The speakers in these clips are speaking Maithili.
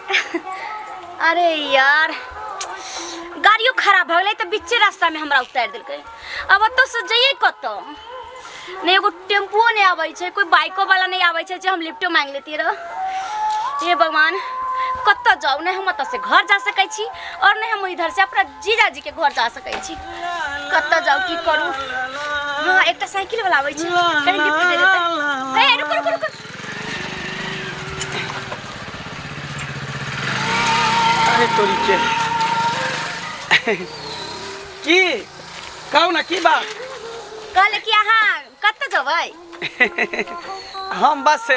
अरे यार, गाड़ियो खराब भऽ गेलै तऽ बीचे रास्तामे हमरा उतारि देलकै। अब ओतऽ से जइयै कतऽ? नहि एगो टेम्पुओ नहि आबै छै, कोइ बाइको वाला नहि आबै छै जे हम लिफ्टो मांगि लेतियै रह। हे भगवान, कतऽ जाउ? नहि हम ओतऽ से घर जा सकै छी और नहि हम इधर से अपना जीजाजी के घर जा सकै छी। कतऽ जाउ, की करू? हाँ, एकटा साइकिल वाला आबै छै, कनि लिफ्ट दे देतै। हे, रुकू रुकू रुकू। अरे तोरी के, की कहू ना, की बात? कहले कि अहाँ कतऽ जेबै? हम बस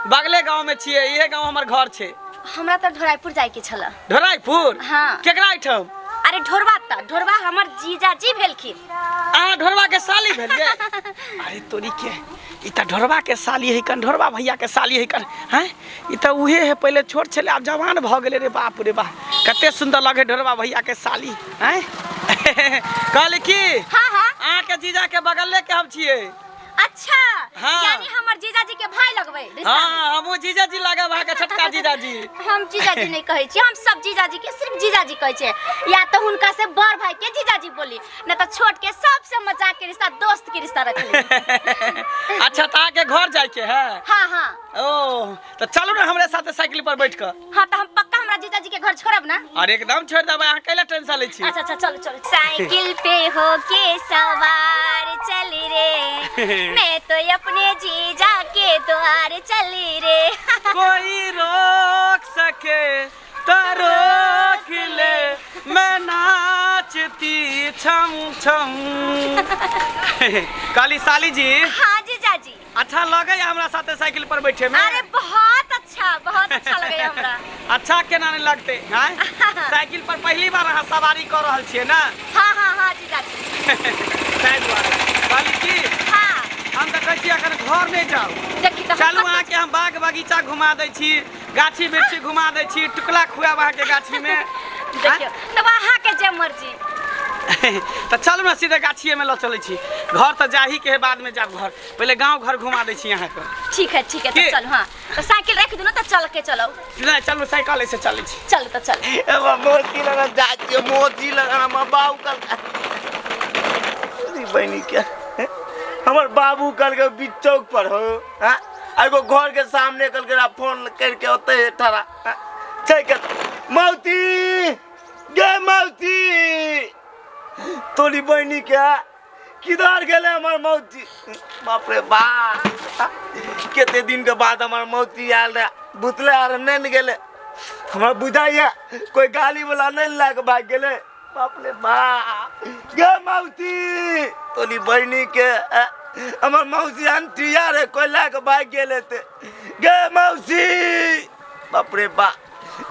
बगले गांव में छियै, इहे गांव हमर घर छै। हमरा तऽ ढोराईपुर जायके छल। ढोराईपुर? हाँ। केकरा एहिठाम? अरे ढोरबा तऽ ढोरबा हमर जीजाजी भेलखिन। अहाँ ढोरबा के साली भेलियै? अरे तोरी के, ई तऽ ढोरबा के साली है कन, ढोरबा भैया के साली है कन। हैं, ई तऽ उहे है, पहिले छोट छलै, आब जवान भऽ गेलै। रे बाप रे बाप, कते सुन्दर लगे ढोरबा भैया के साली। हैं, कहली की? हाँ हाँ। अहाँके जीजा के बगले के हम छियै। अच्छा। हाँ। यानी हमर जीजाजी के भाई लगबै रिश्ता में। हाँ, हमहूँ जीजाजी लागब अहाँके, छोटका जीजाजी। हम जीजाजी नहीं कहै छी, हम सब जीजाजी के सिर्फ जीजाजी कहै छियै। या तऽ हुनका से बड़ भाई के जीजाजी बोली, नहीं तऽ छोट के सबसे मजाक के रिश्ता, दोस्त के रिश्ता रखली। अच्छा, तऽ अहाँके घर जायके है? हाँ हाँ। ओ तऽ चलू ने हमरे साथे साइकिल पर बैठ कऽ। हाँ, तऽ हम पक्का हमरा जीजाजी के घर छोड़ब ना? अरे एकदम छोड़ देबै, अहाँ कैला टेंशन लै छी? अच्छा अच्छा, चलो चलो। साइकिल पे हो के सवार चल रे, मैं तो अपने जीजा के द्वार चली रे। कोई रोक सके तो रोक ले, मैं नाचती छम छम। काली साली जी। हाँ जीजाजी। अच्छा लगे हमरा साथे साइकिल पर बैठे में? अरे बहुत अच्छा, बहुत अच्छा लगे हमरा। अच्छा केना नहीं लगते हैं? साइकिल पर पहली बार अहाँ सवारी कर रहल छियै ना? हाँ हाँ हाँ जीजाजी। ताहि दुआरे कहली की। हाँ। हम तऽ कहै छी अखन घर नहि जाउ। देखी तऽ। चलू, अहाँके हम बाग बगीचा घुमा दै छी, गाछी वृक्षी घुमा दै छी, टुकला खुआब अहाँके गाछी में। देखियौ तब, अहाँके जे मर्जी। तऽ चलू ने, सीधे गाछिए में लऽ चलै छी। घर तऽ जाही के है, बाद में जाब घर, पहिले गाँव घर घुमा दै छी अहाँके। ठीक है, ठीक है। की? तो चल। हाँ, तो साइकिल रख दू ना, तो चल के चलो। नहि, चलू, साइकिल से चलै छी। चल तो चल। एगो मोची लगा जाइ छियै, मोची लगा हमर बाबू कल बहिनी के, हमर बाबू कहलकै बीच चौक पर हो। हाँ, एगो घर के सामने कहलकै रहा, फोन करके ओतै ठड़ा छै के। मौती गे मौती, तोरी बहिनी के किधर गेलै हमर मौती? बाप रे बाप, कते दिन के बाद हमर मौती आयल रहे, भुतले आर नहि ने गेलै। हमरा बुझाइया कोई गाली वाला नहि लए के भागि गेलै। बाप रे बाप, गे मौसी तोरी बहिनी के, हमर मौसी अंटिया रे, कोई लए के भागि गेलै ते। गे मौसी, बाप रे बाप,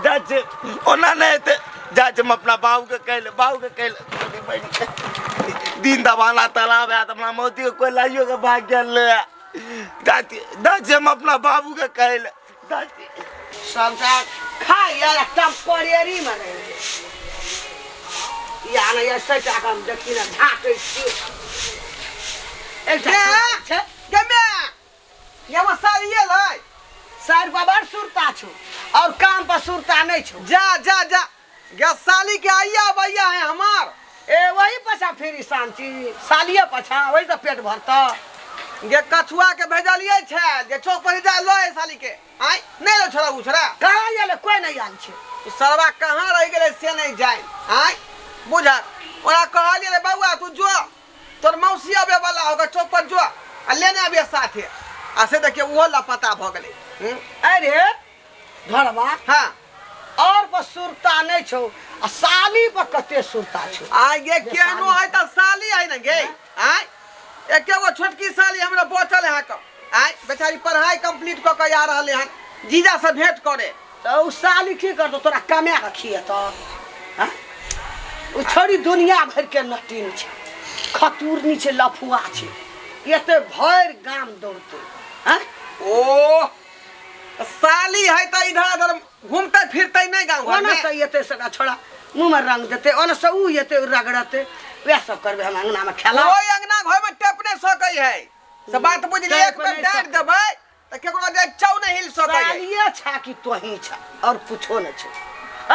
जाइ छै ओना नहि हेतै, जाइ छै हम अपना बाबूके कहै लए, बाबूके कहै लए। तोरी बहिनी के दिन दबाना तालाब है, अपना मौसी के कोई लाइयो के भागि गेल रहे। जाइ जाइ छै हम अपना बाबूके कहै लए, जाइ छी। सबटा खाइया टेम्परेरी में रही या ने, ऐसे टाका हम देखी ने झाँकै छी एकटा। गे, गे मैं ये वो सारी ये लै सर पर बड़ सुरता छौ और काम पर सुरता नहीं छौ। जा जा जा, गे साली के आइया भैया है हमार। ए वही पछा फिर शांति सालिए पछा, वही से पेट भरता। गे कछुआ के भेजलिए छै जे चौक पर जा लो साली के, आय नहीं लो छोड़ा उछड़ा। कहाँ आयल? कोई नहीं आयल छै। ई सरवा कहाँ रह गेलै से नहीं जाय। आय बुझा, ओकरा कहलिए रे बउआ, तू जो तोर मौसी आबे वाला होगा, चौक पर जो आ लेने आबिए साथे, आ से देखिए ओहो लापता भऽ गेलै। अरे धरवा। हाँ। और पर सुरता नहीं छौ आ साली पर कते सुरता छौ। आय गे, केहनो है तऽ साली है ने गे। आय एके गो छोटकी साली हमरा बचल है कऽ, आय बेचारी पढ़ाई कंप्लीट कऽ के आ रहलै हन जीजा से भेंट करे। तऽ उ साली की करतौ तोरा? कमा के खिएतौ? हाँ? उ छोड़ी दुनिया भरि के नटीन छै, खतूरनी छै, लफुआ छै, एते भरि गाम दौड़तै। हाँ? ओ साली है तऽ इधर उधर घूमते फिरते नहीं गाँव घर ओना में से एते सका छोड़ा मुँह में रंग देते, ओना से उ एते रगड़ते, वएह सब करबै हम अंगना में खेला। ओहि अंगना घर में टेप नहीं सकै है से बात बुझलियै। एक टेप बेर नहि डाँटि सकै। देबै। त केकरो जे चौ नहीं हिल सकै सालिए छा कि तोही छा और कुछो न छे।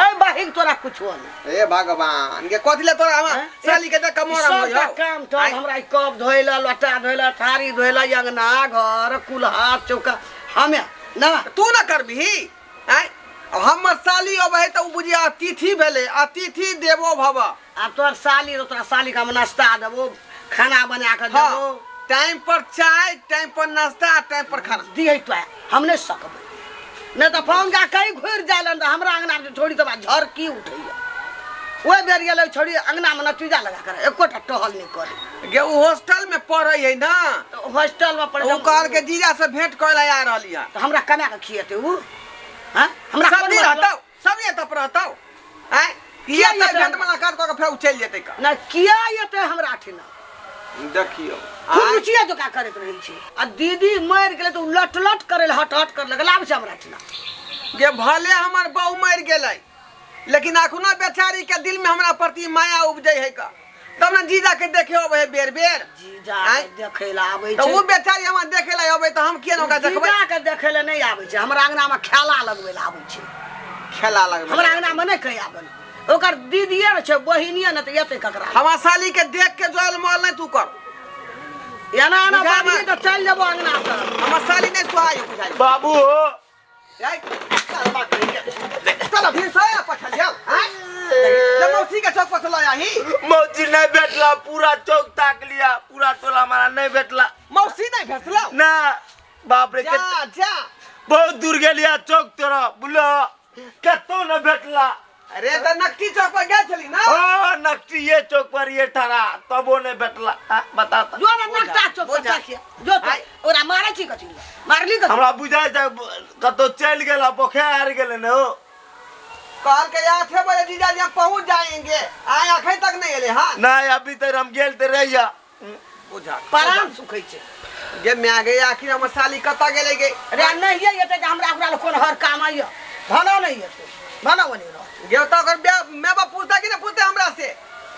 ए बहिन तोरा कुछो न। ए भगवान के कथि ले तोरा हम साली के त कमोरा हो सबटा काम तो हमरा ई कप धोइला, लोटा धोइला, थारी धोइला, अंगना घर कुल्हा चौका हमे ना तू ना करबिही। आय अब हमर साली अबै त उ बुझिया अतिथि भेलै, अतिथि देवो भव। आब तोहर साली रहो, तोरा साली के हम नाश्ता देबो, खाना बना के देबो, टाइम पर चाय, टाइम पर नाश्ता, टाइम पर खाना दिहे तो हम नहीं सकबै। नहीं तो फोन का कहीं घुर जालन त हमरा अंगना में छोड़ी त झरकी उठैया। ओइ बेर गेलै छोड़ी अंगना में नतीजा लगा कर एकोटा टहल नहीं करे। गे उ हॉस्टल में पढ़ै है ना, तो हॉस्टल में पढ़ै उ कहल के जीजा से भेंट करे ला आ रहली है त हमरा कमा के खिएते उ। हां हमरा सब दिन रहतौ, सब दिन तप रहतौ। आय किया त भेंट मुलाकात क के फेर उ चलि जेतै का ना किया एते हमरा ठिना देखियो खुरुचिया जो का करैत रहै छै। आ दीदी मरि गेलै त उ लट लट करै हट हट कर लगल आबै छै हमरा ठिना। गे भले हमर बहू मरि गेलै लेकिन अखनो बेचारी के दिल में हमरा प्रति माया उपजै है का, तब ना जीजा के देखे अबै है बेर बेर। जीजा के देखे ला आबै छै त उ बेचारी हमरा देखे ला अबै त हम किया न ओकरा देखबै? जीजा के देखे ला नहीं आबै छै, हमरा अंगना में खेला लगबै ला आबै छै। खेला लगबै हमरा अंगना में नहीं कहि आबै, ओकर दीदीए न छै बहिनिए न त एतै ककरा। हमरा साली के देख के जोल मोल नहीं तू कर, एना एना बाबू त चल जेबो अंगना से। हमर साली नहीं सुहाय बुझाइ बाबू हो चल फिर से पठल जाओ। हां जब मौसी के चौक पर चला आही। मौसी नहीं भेटला, पूरा चौक ताक लिया, पूरा टोला मारा नहीं भेटला। मौसी नहीं भेटला ना बाप रे, जा जा बहुत दूर गेलिया चौक तोरा बोलो कतो न भेटला। अरे त नकटी चौक पर गेल छली ना? ओ नकटी ये चौक पर ये ठरा तबो नहीं भेटला। बता जो ना नकटा चौक पर ताकिया जो तो ओरा मारै छी कथि मारली कथि हमरा बुझाय छै कतो चल गेला बोखार गेले न हो। कहल के 8 बजे जीजा जी हम पहुंच जाएंगे, आय अखन तक नहीं एले। हां नहीं अभी तक हम गेल ते रहिया बुझा परान सुखै छै गे my गे आखिर हमर साली कत गेलै गे? अरे नहीं एते त हमरा ओकरा कोन हर काम आइयो भलो नहीं एते भलो नहीं रह गे त ओकर my बाप पूछता कि नहीं पूछते हमरा से?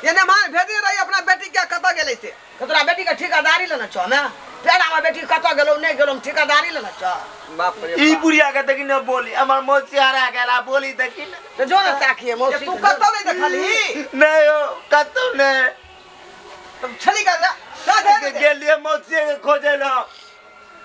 एने मार भेजने रही अपना बेटी के कत गेलै से? तोरा बेटी के ठेकेदारी लेने छौ ना? पेड़ा में बेटी कत गेलौ नहीं गेलौ ठेकेदारी लेने छौ। बाप रे ई बुढ़िया के देखी न बोली हमर मौसी हरा गेला बोली देखी न त जो न ताकिए मौसी तू कत नहीं देखलही? नहीं हो कतौ नहीं। तुम छली कर जा गेलिए मौसी के खोजे ल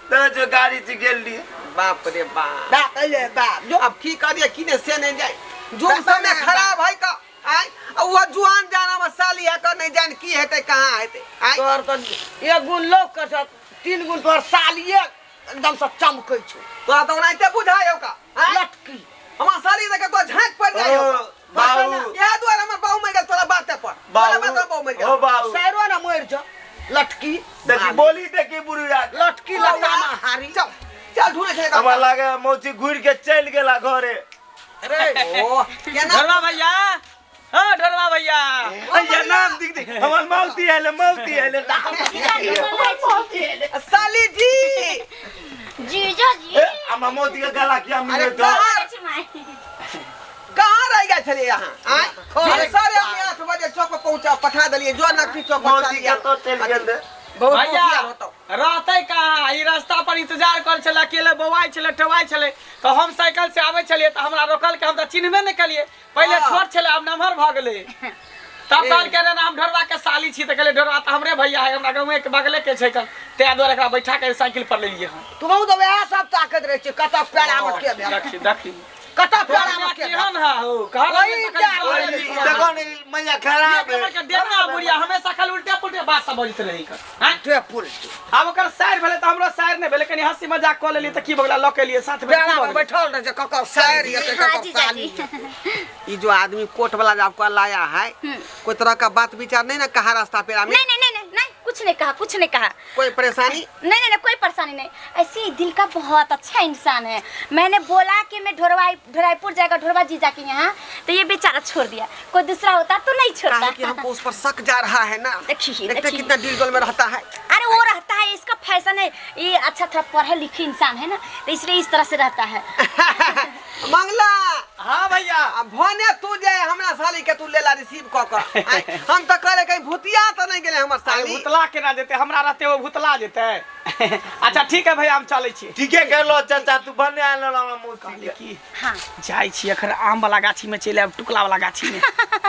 त जो गाड़ी से गेलिए। बाप रे बाप बाप रे बाप जो अब की करिए की ने से नहीं जाए जो समय खराब है का आय वो जुआन जाना में साली है का नहीं जान की हेतै कहां हेतै। आय तोर त एक गुण लोक कर छ तीन गुण तोर सालिए एकदम से चमकै छौ। तोरा त ओनाहिते बुझाय का लटकी हमर साली देख तो झांक पड़ जाय बाबू इहे दुआरे हमर बाबू मरि गेल तोरा बाते पर। बाबू बाबू मरि गेल ओ बाबू सैरो ना मरि छ लटकी देखी बोली देखी बुढ़िया लटकी लतामा हारी चल चल ढूंढे छे। हमरा लागे मौसी घुर के चल गेला घरे। अरे ओ केना ढोरवा भैया, हां ढोरवा भैया भैया नाम दिख दिख हमर मौती आइले मौती आइले साली जी जीजा जी ए हम मौती के गला किया मिले तो कहां रह गए छलिए यहाँ? आय सारे हम 8 बजे चौक पर पहुंचा पठा देलिए जो नकटी चौक पर मौसी के तो चल गेल भैया रहते कहाँ? ई रास्ता पर इंतजार कर छले, अकेले बौआइ छले टवाइ छले तो हम साइकिल से आबै छलिए तो हमरा रोकल के हम तो चिन्हबे नहीं कलिए। पहले छोट छले अब नमहर भ गेलै। तब कहल के रे हम ढोरवा के साली छी त कहले ढोरवा त हमरे भैया है, हमरा गाँवे के बगले के छै कल तै दुआरे एकरा बैठा के साइकिल पर लेलिए हम। तू तो वएह सब ताकत रहै छै कत पेड़ा में के भेल देखी देखी कत पेड़ा में के केहन है हो कहा देखो नहीं मैया खराब है के देखना बुढ़िया हमेशा खाली उल्टे पुल्टे बात सब बजैत रही कर। हां उल्टे पुल्टे आब ओकर साइर भेलै त हमरो साइर नहि भेलै, कनी हंसी मजाक क लेलियै त की बगला ल के लिए साथ में पेड़ा में बैठल रहे छै ककर साइर ये ककर साली। ये जो आदमी कोट वाला जो आपको लाया है कोई तरह का बात विचार नहीं ना कहा रास्ता पे? नहीं नहीं नहीं नहीं कुछ नहीं कहा, कुछ नहीं कहा। कोई परेशानी? नहीं नहीं नहीं कोई परेशानी नहीं। ऐसे ही दिल का बहुत अच्छा इंसान है। मैंने बोला कि मैं ढोराईपुर जाएगा ढोरवा जीजा के यहाँ तो ये बेचारा छोड़ दिया, कोई दूसरा होता तो नहीं छोड़ता। कि हमको उस पर शक जा रहा है ना, देखिए देखते कितना दिल गोल में रहता है। अरे वो रहता है, इसका फैशन है ये, अच्छा थोड़ा पढ़े लिखे इंसान है ना तो इसलिए इस तरह से रहता है। मंगला हाँ भैया भने तू जाए हमरा साली के तू लेला रिसीव क क। हम त करे कहीं भूतिया त नहीं गेले हमर साली। भूतला केना जेते, हमरा रहते वो भूतला जेते। अच्छा ठीक है भैया हम चलै छी ठीके कहलो चाचा तू भने आयल हमरा मौसी कहली के की हाँ जाइ छी एखन आम वाला गाछी में चलि आयब टुकला वाला गाछी में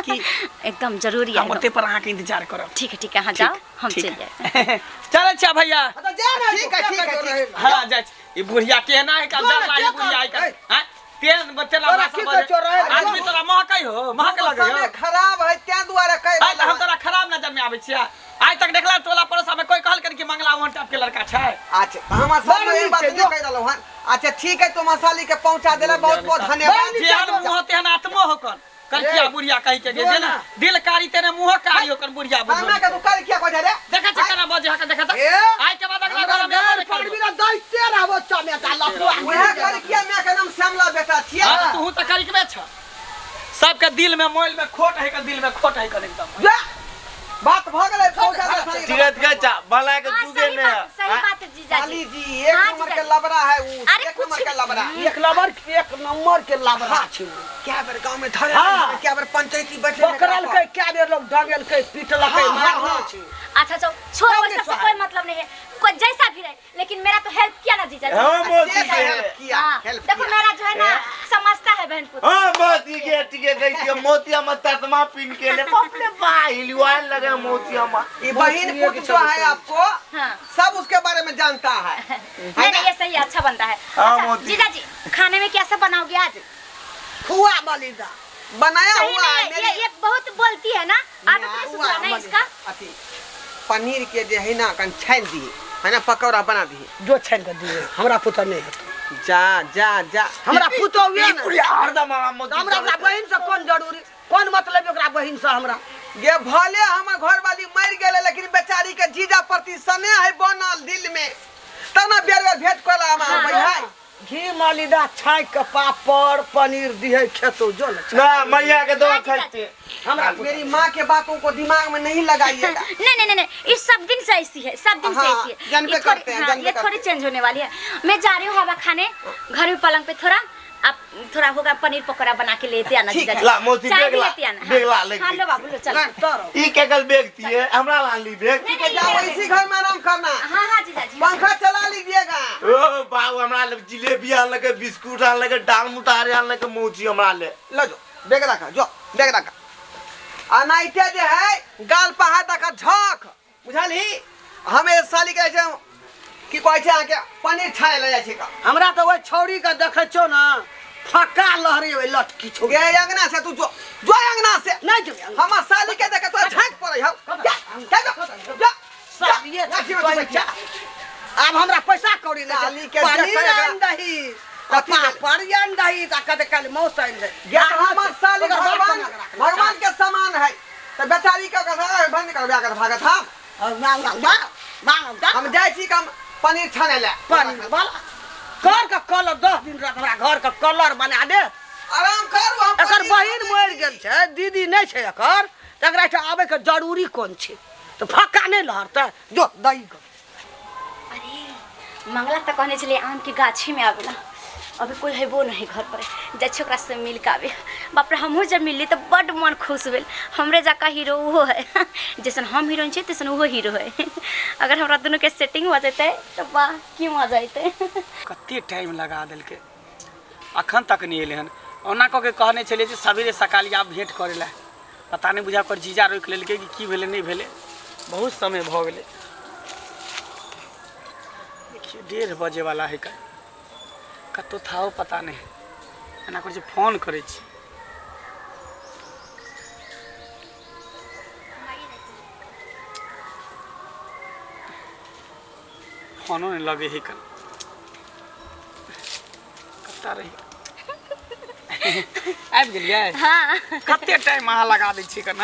की एकदम जरूरी है हम ओते पर अहाँके इंतजार करब ठीक है ठीक है हाँ जाओ हम ठीक चल जाए है। चलै छियै भैया तो जा ना ठीक है, ठीक है, ठीक है। हाँ जाइ छी। ई बुढ़िया केहना है का जो ना, जर लाई के बुढ़िया कर- है हैं तेन बतेला तोरा भाषा की बजै कहै छौ, रहै दे। आदमी तोरा महकै हो महक लगै हो समय खराब है तें दुआरे कहि आइ तऽ हम तोरा खराब नजर में आबै छियै आइ तक देखला टोला पड़ोसा में कोई कहलकन कि मंगला ओहन टाइप के लड़का छै अच्छा तऽ हमर बड़ सामने ई नीक बात छै, नहि जो। कहि रहलहुँ हन अच्छा ठीक है तो मसाली के पहुंचा देला बहुत बहुत धन्यवाद जेहन मुँह तेहन आत्मो होकन कलकिया ए, बुढ़िया कहि के जो जे ना ना। दिल कारी तेने मुँह कारी होकन बुढ़िया हमरा बुढ़िया के तू कल किया कहै रे देखै छै केना बजे हक देखै तऽ ए, आइ के बाद अगला हमरा घर में गाल एबो नहि करबो। पकड़बी ना दैते रहबो चमेटा लफुआ उएह कल किया मैं के नाम श्यामला बेटा छियै हाँ तऽ तूहू तऽ करिकबे छ सबके दिल में मोइल में खोट है दिल में खोट है एकदम जा बात भऽ गेलै पहुंचा देला साली के। ठीक है चाचा भला के हाँ तू के सही ने बात सही बात है जीजा साली जी जी एक हाँ, नंबर जीजा के जी। लबरा है उ अरे एक कुछ नंबर के लबरा एक नंबर एक नंबर के लबरा छै उ। क्या बेर गांव में धरे हाँ। क्या बेर पंचायती बैठले पकड़लकै क्या बेर लोग डंगेलकै पिटलकै हाँ, हाँ, मारलो हाँ। छै अच्छा चलो छोड़ो सब वो सबसे नहीं कोई मतलब नहीं है कोई जैसा भी रहे लेकिन मेरा तो हेल्प किया ना जीजा जी हाँ मौसी के हेल्प किया हाँ, हेल्प देखो मेरा जो है ना समझता है बहन पुत्र हाँ मोती के ठीक है गई थी मोती हम तस्मा पिन के ले बाप रे बा हिलवाए लगे मोती हम ये बहन पुत्र जो है आपको हाँ। सब उसके बारे में जानता है नहीं नहीं ये सही है अच्छा बनता है हाँ, अच्छा मोती। जीजा जी खाने में क्या सब बनाओगे आज खुआ मलिदा बनाया सही हुआ है में ये मेरी ये बहुत बोलती है ना आदत नहीं सुधरा ना इसका अथी पनीर के जे है ना कन छानि दिए है ना पकौड़ा बना दिए जो छानि के दिए हमरा पुतोह नहि हेतौ जा जा जा हमरा पुतोह हुए ने पूरी हरदम हमरा मोती हमरा ओकरा बहिन से कोन जरूरी कोन मतलब ओकरा बहिन से हमरा ये भले हमर घर वाली मर गेले लेकिन बेचारी के जीजा प्रति स्नेह है बनल दिल में तब ना बेर बेर भेंट करला हम हाँ। भाई घी मलिदा छाँकि के पापड़ पनीर दिहे खेतो जो ने ना मैया के दो हाँ, जीजा खाते हमरा मेरी माँ के बातों को दिमाग में नहीं लगाइएगा नहीं नहीं नहीं नहीं ये सब दिन से ऐसी है सब दिन से हाँ, ऐसी है जानबे ये थोड़ी करते हैं, हाँ, जानबे ये थोड़ी करते चेंज होने वाली है। मैं जा रही हूँ हवा खाने घर में पलंग पे थोड़ा आप थोड़ा होगा पनीर पकौड़ा बना के लेते आना ठीक जीजा है। जी ला, मोती, चाय बैग भी ला, लेते आना बैग ला, हाँ। लेके हाँ लो बाबू लो चलो तर ई केकल बैग थिए हमरा लानली बैग नहीं, नहीं, जाओ मेरा इसी घर में आराम करना हाँ हाँ जीजा जी पंखा चला लीजिएगा ओ बाबू हमरा ले जिलेबी आनलकै बिस्कुट आनलकै दाल मुतारी आनलकै मौसी हमरा ले लो जो बैग रखा जो बैग रखा अनाइते जे है गाल पर हाथ रखा झक बुझलही हमे साली के छै की कहै छै अहाँके पनीर छानै लए जाइ छै का हमरा तऽ ओहि छौड़ी के देखै छौ ने फक्का लहरे ओहि लटकी छौ गे अंगना से तू जो जो अंगना से नहि जेबै हमर साली के देखे तो झाँक पड़ै हौ जा जा जा, जा सालिये लाठी में छै, तू जा। आब हमरा पैसा कौड़ी नहि साली छै के पनीर देखै एकरा- आनि दही तऽ कथी भेलै? पापड़ आनि दही तऽ कते काल्हि मौस आनि दही गे हमर साली ओकर बाप भगवान बना के राखने भगवान के समान है तऽ बेचारी के ओकर बंद कर बियाह कर भागत हम छै। मांग मांग मांग मांग हम जाइ छी कम पनीर छानै लए पनीर वाला घर के कलर 10 दिन रात हमरा घर के कलर बना दे आराम करू हम एकर पनीर बहिन छानै मरि छी। गेल छै दीदी नहि छै एकर तऽ एकरा एहिठाम आबैके जरूरी कोन छै तऽ फक्का नहि लहरतै जो दही के अरे मंगला तऽ कहने छलियै आम के गाछी में आवेला अभी कोई हेबो नहीं घर पर जाइ छी ओकरा से मिल के आबे। बाप रे हमहूँ जब मिलली तऽ बड्ड मन खुश भेल। हमरे जकाँ हीरो ओहो है, जैसन हम हीरोइन छियै तैसन ओहो हीरो है। अगर हमरा दुनू के सेटिंग भऽ जेतै तऽ वाह की मजा अयतै। कते टाइम लगा देलकै अखन तक नहि एलै हन। ओना कऽ के कहने छलियै जे सवेरे सकाल आब भेँट करै लए, पता नहि बुझा ओकर जीजा रोकि लेलकै कि की भेलै नहि भेलै। बहुत समय भऽ गेलै, देखियौ 1:30 बजेवला है, कतहु थाहो पता नहि। एना करै छी फोन करै छी। फोनो नहि लगै है कन, कतऽ रही आबि गेलियै? हाँ। कते टाइम अहाँ लगा दै छियै कन?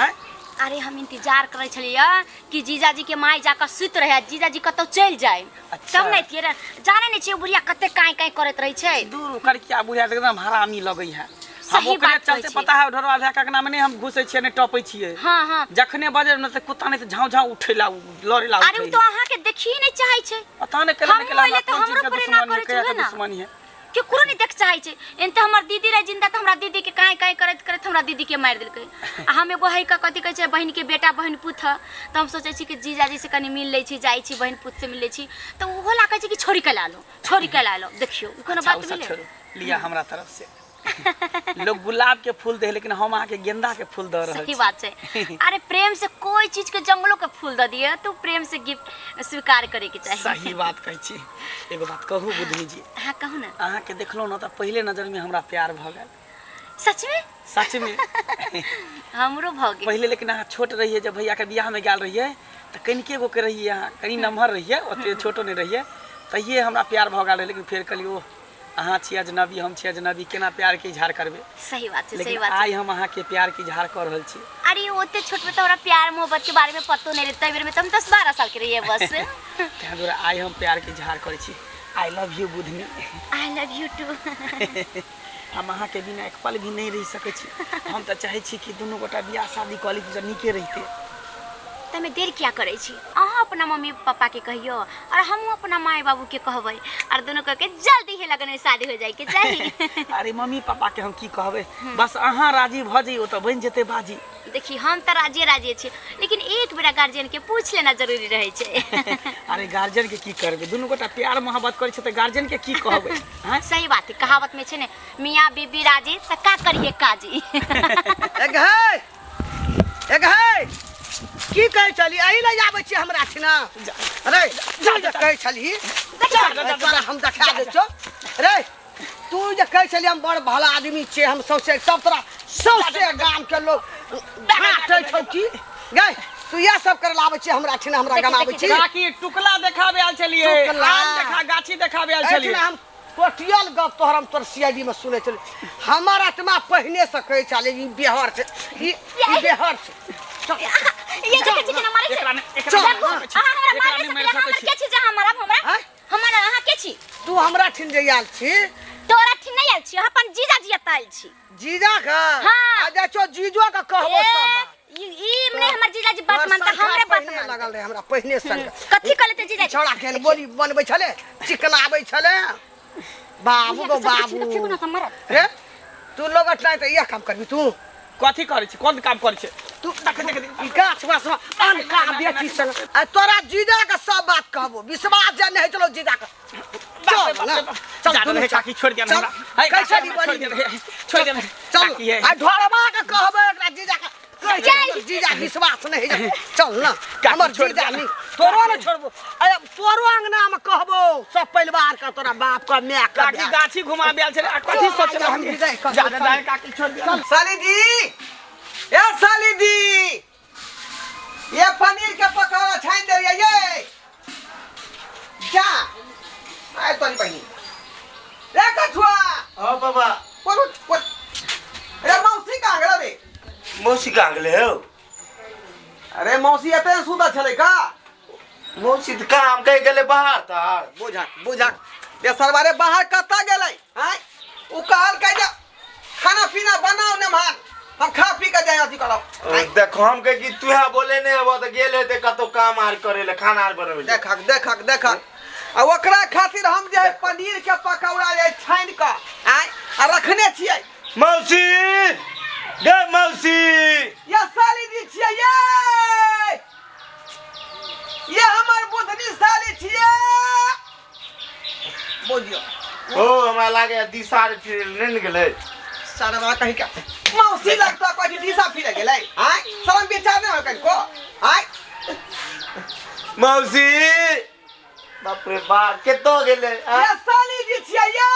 अरे हम इंतजार करै छलियै कि जीजाजी के माय जाकऽ सुति रहै, जीजाजी कतौ चलि जाय। अच्छा। तब नहि अथियै रे, जानै नहि छियै बुढ़िया कते काँय काँय करैत रहै छै। दूर ओकर किया बुढ़िया तऽ एकदम हरामी लगै है। हम सही ओकरे बात कहै चलते छी। पता है ढोरवा भैया के अंगना में नहीं हम घुसै छियै नहि टपै छियै। हाँ हाँ। जखने बजे ने तऽ कुत्ता नहि तऽ झाँव झाँव उठैला लड़ैला। अरे उ तो अहाँ के देखी नहीं चाहै छै। पता नहि केला हमहूँ नहि केला अयलै तऽ कोन चीज हमरो के पर एना दुश्मनी है, करै छै, कहिया के उहे ना। दुश्मनी है। केकरो नहि देख चाहै छै। एनते हमर दीदी रहे जिंदा तऽ हमरा दीदी के काँय काँय करैत करैत हमरा दीदी के मारि देलकै। आ हम एगो है का कथी कहै छै बहिन के बेटा बहिन पुत ह, तऽ हम सोचै छी कि जीजाजी से कनी मिल लै छी, जाइ छी बहिन पुत से मिल लै छी, तऽ ओहो ला कहै छै कि छोड़ि के ला लो, छोड़ि के ला लो। देखियौ ई कोनो अच्छा, बात ओ सब भेलै? छोड़ू, लिअ हमरा तरफ से। लोग गुलाब के फूल दे, लेकिन हम अहाँके गेंदा के फूल दऽ रहल सही छी। बात छै। अरे प्रेम से कोई चीज के जंगलों के फूल दऽ दिए तो प्रेम से गिफ्ट स्वीकार करे के चाही। सही बात कहै छी। एगो बात कहू बुधनी जी? हाँ कहू ना। अहाँके देखलहुँ ने तऽ पहिले नजर में हमरा प्यार भऽ गेल। सच में? सच में। हमरो भऽ गेल। पहिले लेकिन अहाँ छोट रहिए, जब भैया के बियाह में गेल रहिए तऽ कनिके गो के रहिए अहाँ, कनि नमहर रहिए, ओते छोटो नहि रहिए, तहिए हमरा प्यार भऽ गेल रहै। लेकिन फेर कहलियै ओह अहाँ छी अजनबी, हम छी अजनबी, केना प्यार के इजहार करबै। सही बात छै, सही लेकिन बात छै। आइ हम अहाँके प्यार के इजहार कऽ रहल छी। अरे ओते छोट में तो हमरा प्यार मोहब्बत के बारे में पतो नहीं रहता, बेर में तो हम 10-12 साल के रहिए बस। तैं दुआरे आइ हम प्यार के इजहार करै छी। I love you Budhni. I love you too. हम अहाँके बिना एक पल भी नहि रहि सकै छी। हम तऽ चाहै छी कि दुनू गोटा बियाह शादी कऽ ली तऽ नीके रहितै। तमे देर किया करै छी? अहाँ अपना मम्मी पापा के कहियो और हमहूँ अपना माय बाबू के कहबै और दोनों कह के जल्दी ही लगन में शादी हो जाए के चाही। अरे मम्मी पापा के हम की कहबै, बस अहाँ राजी भऽ जइयौ तऽ बनि जेतै बाजी। देखी हम तऽ राजिए राजिए छी, लेकिन एक बेरा गार्जियन के पूछ लेना जरूरी रहै छै। अरे गार्जियन के की करबै, दुनू गोटा प्यार मोहब्बत करै छै तऽ गार्जियन के की कहबै? आँय? सही बात है। कहावत में छै ने, मियाँ बीबी राजी तऽ का करिए काजी। एक है, एक है, की कहै छली? एहि लए आबै छी हमरा छिना। अरे तू जे कहै छली, तोरा हम देखा दै छौ। रे तू जे कहै छली हम बड़ भला आदमी छियै, हम सौंसे सब तोरा सौंसे गाम के लोग झाँटै छौ की गै? तू इएह सब करे आबै छी हमरा छिना, हमरा गमाबै छी। काकी टुकला देखाबे आयल छलियै, टुकला। आम देखा गाछी देखाबे आयल छलियै। एहिठिना हम टोटियल गप तोहर हम तोर सीआईडी में सुनै छलियै। हमर आत्मा पहिने से कहै छलै ई बेहर छै, ई ई बेहर छै। ये देखै छी केना मारै छै? एकरा नहि, एकरा चल, नहि मारि सकै छी। अहाँ हमरा एकरा मारि नहि मारि सकैए, सकै हमर छी। के छी जे अहाँ मारब हमरा? आँय? हमरा अहाँ के छी? तू हमरा ठिन जे आयल छी? तोरा ठिन नहि आयल छी, अहाँ अपन जीजा जी एतऽ आयल छी। जीजा के? हाँ। आ जाइ छौ जीजो के कहबो सब बात। ई ई नहि हमर जीजाजी बात तोहर मानता, संख्या हमरे बात पहिने मानता। लगल रहे हमरा पहिने संग। कथी कहले ते जीजाजी? छौड़ा केहन बोली बनबै छलै, चिकनाबै छलै। बाबू गो बाबू। रे तू लोगत नहि तऽ इएह काम करबी तू? कथी करै छी, कोन काम करै छी तू? देख देख देख। ई गाछ वाछ में अनका बेटी संग। आ तोरा जीजा के सब बात कहबो, विश्वास जे नहि चलो जीजा के। चल ना, चल जा दुनू रे चल। काकी, छोड़ दिया चल, हमरा। हे, कैसे काकी, दी छोड़ बनी? दिया रे, छोड़ दिया रे। चल काकी, हे। आ ढोरबा के कहबै एकरा जीजा के। कहै छै, हमर जीजा विश्वास नहि है। चल ना, काकी, हमर छोड़ जीजा दिया। नहीं, तोरो ने छोड़बो। अरे तोरो अंगना में कहबो सब परिवार के, तोरा बाप के माय के। काकी गाछी घुमाबे आयल छलै, आ कथी चल, सोचल हम विदाई कर जा देब। जा काकी, छोड़ दिया। साली जी, ए साली जी, ये पनीर के पकौड़ा छानि देलियै ये। जा आय तोरी बहिनी रे कछुआ। हाँ बाबा। कोन कोन रे मौसी कहाँ गेल रे? मौसी कहाँ गेलै हौ? अरे मौसी एते सुतल छलै का? मौसी तऽ काम कहि गेलै बाहर तार। बुझक बुझक रे सरवारे, बाहर कतऽ गेलै? आँय उ कहलकै जे खाना पीना बनाउ नेमहान, हम खा पी के जाय अथी करब। देखो हम कहे कि तू बोले नहीं हबो तऽ गेल हेतै कतौ काम आर करे ले, खाना आर बनबै ले। देखक देखक देखक, आ ओकरा खातिर हम जे है पनीर के पकौड़ा जे छानि कऽ आँय आ रखने छियै। मौसी गे मौसी। ये साली जी छियै ये, ये हमर बुधनी साली छियै। बोलियो। ओ हमरा लागे दिशा रे फिर नहि ने गेलै। सरवा कहीं का मौसी लगता कोई दिशा फिरे गेलै। आँय शरम विचार नहि होय कनिको? आँय मौसी बाप रे बाप कतौ गेलै? आँय? ये साली जी छियै ये,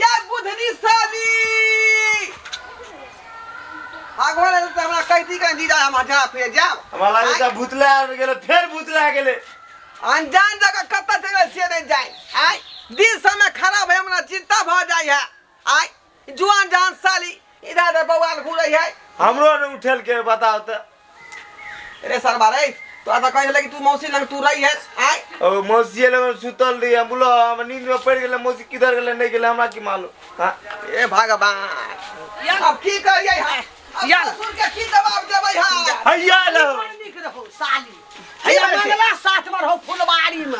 ये बुधनी साली। आगो ले तऽ हमरा कहती कहीं दीदा हम जा फिर जाब। हमरा लागे तऽ भूतला आबि गेलै, फेर भूतला गेलै। अनजान जगह कतऽ चलि गेलै से नहि जाय। आँय दिन समय खराब है, हमरा चिंता भऽ जाइ है। आँय जुआन जहान साली इधर उधर बौआल घूरै है। हमरो ने उठेल के बताओ तऽ। रे सरबा रे, तोरा तऽ कहै छलै कि तू मौसी लग तू रही है। आँय ओ मौसी लग सुतल रही, हम बोलो हम नींद में पड़ गेलै, मौसी किधर गेलै नहीं गेलै हमरा की मालूम। हाँ ए भगवान अब की करियै हम? अब यार। ससुर के की जवाब देबै हम? हैया लो बड़ नीक रहो साली, हैया मंगला साथ में रहो फुलवारी में।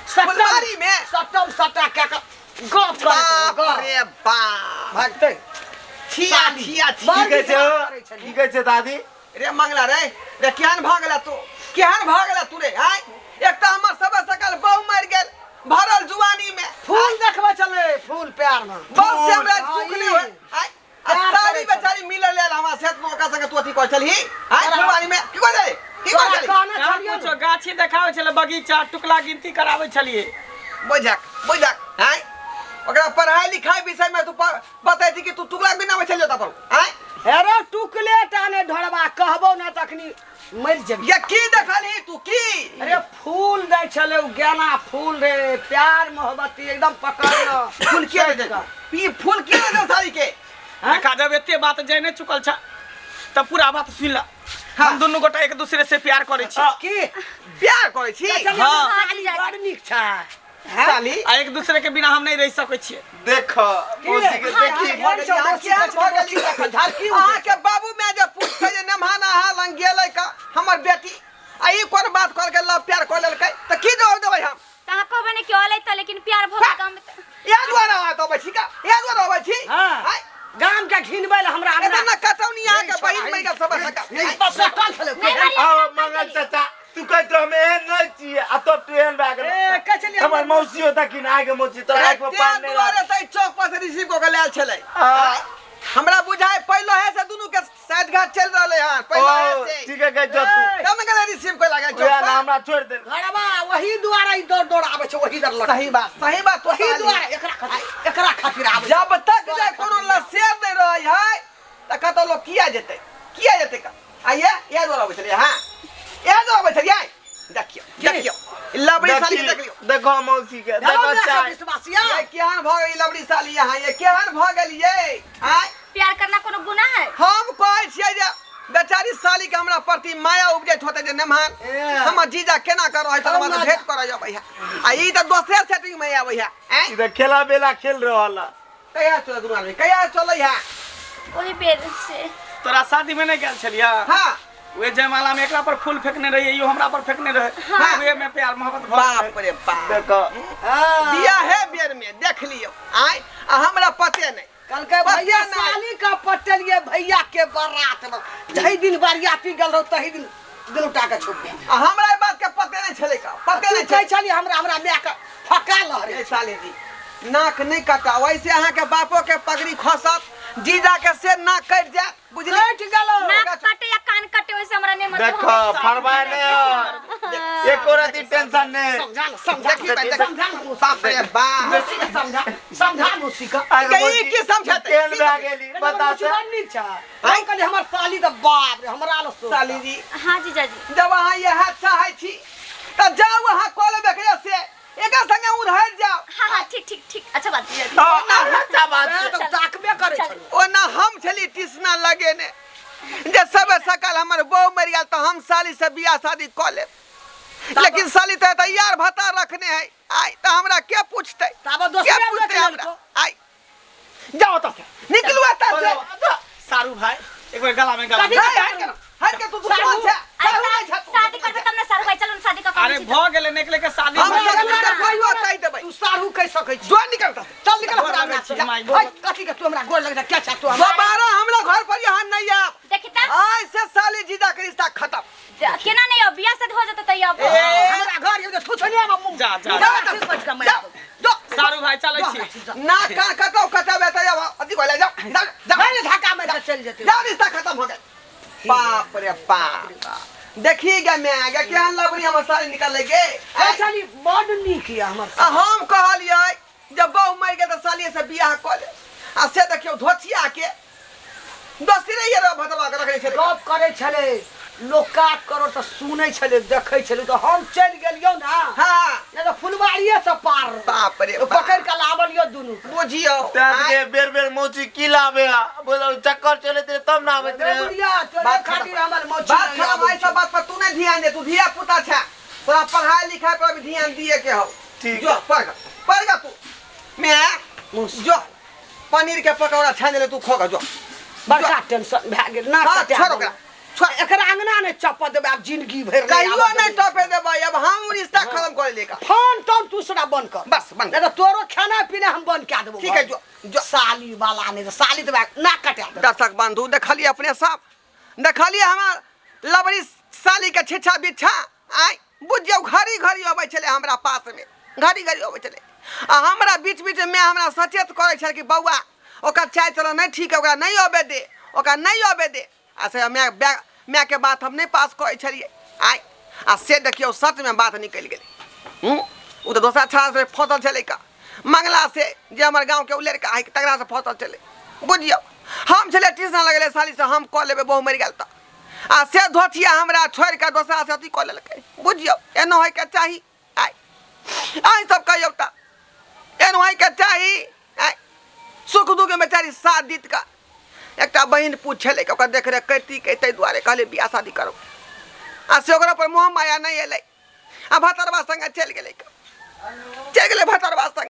फुलवारी में? सटम सटा के के गप बाप करैत रे बाप भागतै छिया छिया की छिया कहै छै हो? की कहै छै दादी रे मंगला रे रे केहन भऽ गेला तू केहन भऽ गेला तू रे आय एक तऽ हमर सब सकल बहु मरि गेल भरल जुआनी में फूल देखबै छलै फूल प्यार में बहु से हमरा हाँ, सुख ई। नहि होय आय आ प्यार सारी करै बेचारी मिलल लेल हमरा से तू ओकरा संगे तू अथी करै छलही आय फुलवारी में की करै की करै तोरा छलही कहने कहाँ छलियौ कुछो ने। गाछी देखाबै छलै बगीचा टुकला गिनती कराबै छलियै बुझक बुझक आय ओकरा पढ़ाई लिखाई विषय में तू बतैती कि तू टुकला बिना आबै छलियै तब आय हेरो टुकले टा ने ढोरबा कहबो ना तखनी मरि जेबी ये की देखलही तू की अरे फूल दै छलै उ गेना फूल रे प्यार मोहब्बती एकदम पकड़ ल फूल के दे ई फूल के दे सारी के देखा जब एते बात जाने चुकल छ तऽ पूरा बात सुन ल हम दुनू गोटा एक दूसरे से प्यार करै छी की प्यार करै छी हाँ। साली बड़ नीक छै हैं? साली आ एक दूसरे के बिना हम नहीं रह सकै छियै देख मौसी के देखी अहाँके बाबू माय जे पूछतै जे नमहाना अहाँ लग गेलै का हमर बेटी आ ई कोन बात करके लव प्यार कऽ लेलकै तऽ की जवाब देबै हम तऽ अहाँ कहबै ने कि अलै तऽ लेकिन प्यार भऽ गेल गाममे तऽ इएह दुआरे अहाँ तऽ अबै छी का इएह दुआरे अबै छी हाँ। आँय, गाम के घिनबै लए हमरा एतना ने कटौनी अहाँके बहिन मरि गेल सब सकल छलै नहि मारियै, आओ मंगल चाचा तू कहैत रह हम एहन नहीं छियै आ तब तू एहन भए ए, गेल कहै छलियै हमर मौसी ओतऽ कि आगे मौसी तोरा आँखि में पानि नहि दुआरे रहल तऽ ई चौक पर से रिसीव कऽ के लायल छलै आ, हमरा बुझाइ पहिले है से दुनू के साइड घाट चलि रहलै हन पहिले है ओ से ठीके कहै छौ तू कम गेलै रिसीव कऽ लागल चौक उएह पर ने हमरा छोड़ि दे घरवा वही दुआरे ई दौड़ दौड़ आबै छै वही दर लग सही बात सही बात वही दुआरे एकरा खातिर एकरा खातिर आबै छै। जब तक जे कोनो लसेर नहि रहै है तऽ कतऽ लोक किया जेतै किया जेतै का आइए इएह दुआरे अबै छलियै हँ इएह दुआरे अबै छलियै देखियौ देखियौ ई लबड़ी साली के देख लियौ देखो मौसी के हेलो, देखो मेरा चाय विश्वासिया ये केहन भऽ गेल ई लबड़ी साली यहाँ ये केहन भऽ गेल ये आँय प्यार करना कोनो गुनाह है हम कहै छियै जे बेचारी साली के हमरा प्रति माया उपजैत होतै जे नेमहान ए। हमर जीजा केना कर रहै हमरा तऽ भेंट करऽ अबै है आ ई तऽ दोसरे सेटिंग में आबै है आँय इधर खेला बेला खेल रहल है कहिया चलै दुनू आदमी कहिया चलै है ओही बेर से तोरा शादी में नहीं गेल छलियै हाँ वे जयमाला में एकरा पर फूल फेंकने रहिए इहो हमरा पर फेंकने रहे हाँ। वे में प्यार मोहब्बत भऽ गेल। बाप रे बाप देखो बियाह है बेर में देख लियौ आँय आ हमरा पते नहीं कहलकै भैया पते नहीं। साली का पटलिए भैया के बारात में जही दिन बारियाती गेल रहो तही दिन दिलौटा के छुप गेल आ हमरा ई बात के पते नहीं छलै का पते नहीं तू कहै छलै छली हमरा हमरा माय के फका लहरे ए साली जी नाक नहीं कटा वैसे अहाँ के बापो के पगड़ी खसत जीजा के से नाक कटि जायत बुझली कटि गेलो नाक कटे या कान कटे ओइसे हमरा नहीं मतलब देखो फरमाए नहीं हो एको रति टेंशन नहीं समझा न समझा देखी बा, देखी। समझा न मौसी बाप रे बाप मौसी के समझा समझा मौसी के आगे के ई मौसी, की समझेतै? केहन की भए गेली बता मौसी से बड़ नीक छै हम कहलियै हमर साली तऽ बाप रे हमरा लग सोच। साली जी हाँ जीजाजी जब अहाँ इएह चाहै छी तऽ जाउ अहाँ कऽ लेबै एकरे से एकर संगे उधर जाउ हाँ हाँ ठीक ठीक ठीक अच्छा बात जीजाजी हाँ, अच्छा बात वएह छै। तऽ ताकबे करै छलै ओना हम छली टिसना लगेने जे सब सकल हमर बहू मरि गेल तऽ हम साली से बियाह शादी कऽ लेब लेकिन साली तऽ एतऽ यार भत्ता रखने है आइ तऽ हमरा के पूछतै ताबे दोसरे के पूछतै देख हमरा लेलको। आइ जाओ ओतऽ से निकलू एतऽ से सारू भाई एक बार गला में गला कथी? हट हट के हट के तू दुश्मन छै अरे सारू नहि छै तू। शादी करबे तब ना सारू भाई चलो ना शादी का अरे भऽ गेलै निकले के शादी हम भऽ गेलै। ससुर के कहियो कहि देबै तू सारू कहि सकै छी जो निकल एतऽ से। चल निकल गोर हमरा लगै अंगना छी, से। माय, गोर ओइ, कथी के तू हमरा गोर लग जा क्या छै तू हमरा दोबारा हमरा घर पर यहाँ नहीं आब देखी त आइ से साली जीजा के रिश्ता खत्म केना नहीं अब बियाह शादी हो जेतै त अब हमरा घर ये थुथने में मुंह जा, जा, जा ठीक बच के मैं जो सारू भाई चलै छी ना कान कटाओ कटाबे त अब अथी कोला जाओ जाओ जाओ नहीं धक्का में चल जेते जाओ रिश्ता खत्म हो गया बाप रे बाप देखी गे मैं गे केहन लबड़ी हमर साली निकल गे ए चली बड नीक ये हमर आ हम कहलियै जब बहु मरि गेल तऽ सालिये से बियाह कऽ ले आ से देखियौ धोथिया के दोसरे ये रह भतवा के रखने छलै गप करै छलै लोक काट करो तऽ सुनै छलै देखै छलै तऽ हम चलि गेलियौ ने हाँ नहि तऽ फुलवाड़िए से पार बाप रे बाप। पकड़ि कऽ लाबलियौ दुनू के। बुझियौ तें के बेर बेर मौसी की लाबे है बोलो चक्कर चलैत रहे तब ना आबैत रे रहे बुढ़िया तोरे बात खातिर खत्म। हमर मौसी बात नहि खराब आबै है सब बात पर तू नहीं ध्यान दे तू धिया पुता छे तोरा पढ़ाई लिखाई पर भी ध्यान दिए के हो ठीक। जो पढ़ गा पढ़ गा तू मैं जो पनीर के पकौड़ा छान ले तू खो गा जो बड़का टेंशन भए गेल ना हाँ कटा छोड़ ओकरा छोड़। एकरा अंगना नहि चप्पल देबै आब जिंदगी भरि नहि कहियो आबऽ नहीं देबै। टपे देबै अब हम रिश्ता खत्म कर लेगा फोन तोन तू सरा बंद कर बस, बंद। नहीं तो तोरो खाना पीना हम बंद कए देबो ठीक है, जो जो साली वाला नहीं तो साली तो ना कटा देबो। दर्शक बंधु देखलिए अपने सब देखलिए हमार लबरी साली के छिछा बिछा आय बुझियौ घड़ी घड़ी अबै छलै हमरा पासमे घड़ी घड़ी अबै छलै आ हमरा बीच बीचमे हमरा सचेत करै छल कि बौआ ओकर चाय चलन नहि ठीक है ओकरा नहि अबै दे ओकरा नहि अबै दे आ से माय मायके बात हम नहि पास करै छलियै आय आ से देखियौ सचमे बात निकलि गेलै हूँ ओ तऽ दोसरा छाड़ा से फँसल छलै का मंगला से जे हमर गाँवके ओ लड़का है तकरा से फँसल छलै बुझियौ हम छलै ट्यूशन लगलै साली से हम कऽ लेबै बहु मरि गेल तऽ आ से धोथिया हमरा छोड़ि कऽ दोसरा से अथी कऽ लेलकै बुझियौ एना होइके चाही आइ अहीं सब कहियौ तऽ एना होइके चाही आइ सुख दुखमे बेचारी साथ दीत कऽ एकटा बहिन पूछ छलै ओकर देखरेख करिती के ताहि दुआरे कहलियै बियाह शादी करू आ से ओकरा पर मोह माया नहि एलै आ भतरवा संगे चलि गेलै चलि गेलै भतरवा संगे।